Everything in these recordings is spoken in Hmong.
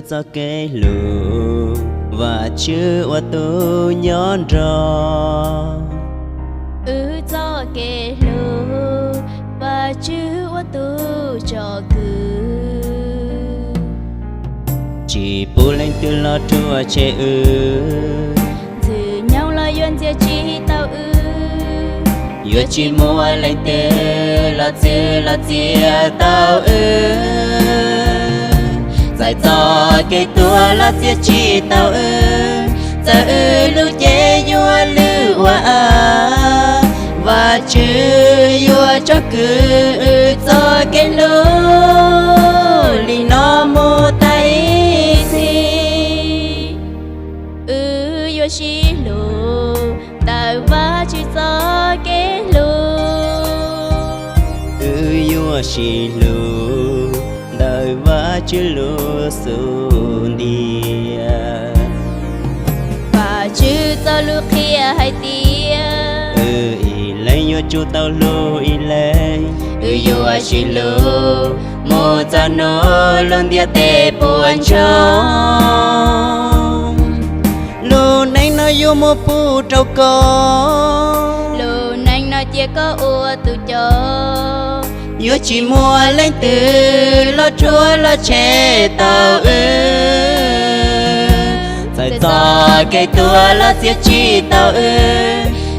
Txoj kev hlub, Vajtswv ua tus nyob nrog. Wb txoj kev hlub, Vajtswv ua tus tsom kwm. Tsis pub leej twg los rhuav tshem wb. Ntxwg nyoog los yuav ntxias tsis tau wb. Yuav tsis muaj leej twg los txwv los txiav tau wb. Txawm txoj kev tuag los txiav tsis tau wb, txawm wb lub cev yuav lwj ua av, Vajtswv yuav tsom kwm wb txoj kev hlub li no mus tas ib txhis. Wb yuav sib hlub ntawm Vajtswv txoj kev hlub. Wb yuav sib hlub ntawm Vajtswv lub xub ntiag. Vajtswv txoj lus qhia hais tias, wb ib leeg yuav tsum tau hlub ib leeg. Wb yuav sib hlub mus txog hnub lub ntiaj teb puas ntsoog. Lub neej no yuav muab pub rau koj. Lub neej no cia koj ua tus coj. Yuav tsis muaj leej twg los rhuav los tshem tau wb. Txawm txoj kev tuag los txiav tsis tau wb,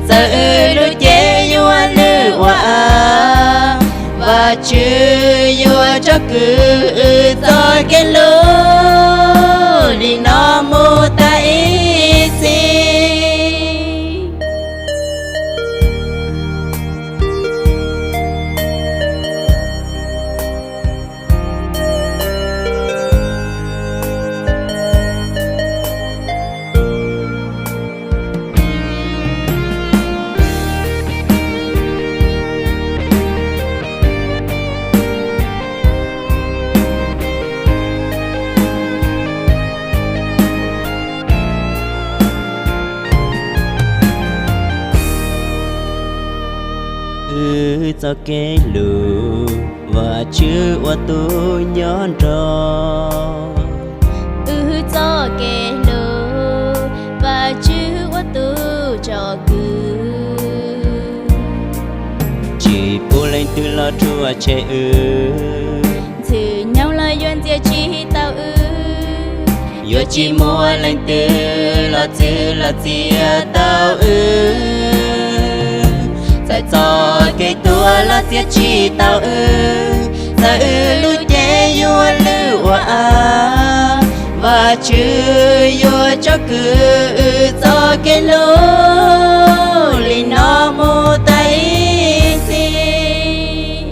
txawm wb lub cev yuav lwj ua av, Vajtswv yuav tsom kwm wb txoj kev hlub li no mus tas ib txhis. Wb txoj kev hlub, Vajtswv ua tus nyob nrog. Wb txoj kev hlub, Vajtswv ua tus tsom kwm. Tsis pub leej twg los rhuav tshem wb. Ntxwg nyoog los yuav ntxias tsis tau wb. Yuav tsis muaj leej twg los txwv los txiav tau wb. Txawm txoj kev tuag los txiav tsis tau wb, txawm wb lub cev yuav lwj ua av, Vajtswv yuav tsom kwm wb txoj kev hlub li no mus tas ib txhis.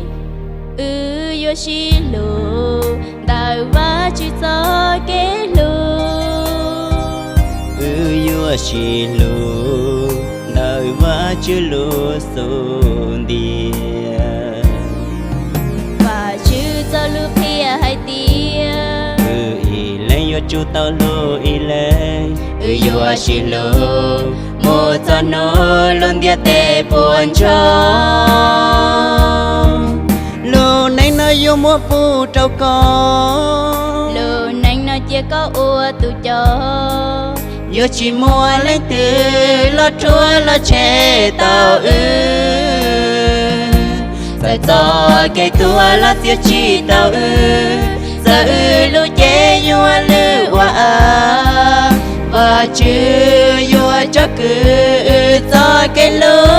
Wb yuav sib hlub ntawm Vajtswv txoj kev hlub. Wb yuav sib hlub ntawm Vajtswv lub xub ntiag. Vajtswv txoj lus qhia hais tias, wb ib leeg yuav tsum tau hlub ib leeg. Wb yuav sib hlub mus txog hnub lub ntiaj teb puas ntsoog. Lub neej no yuav muab pub rau koj. Lub neej no cia koj ua tus coj. Yuav tsis muaj leej twg los rhuav los tshem tau wb. Txawm txoj kev tuag los txiav tsis tau wb, txawm wb lub cev yuav lwj ua av, Vajtswv yuav tsom kwm wb txoj kev hlub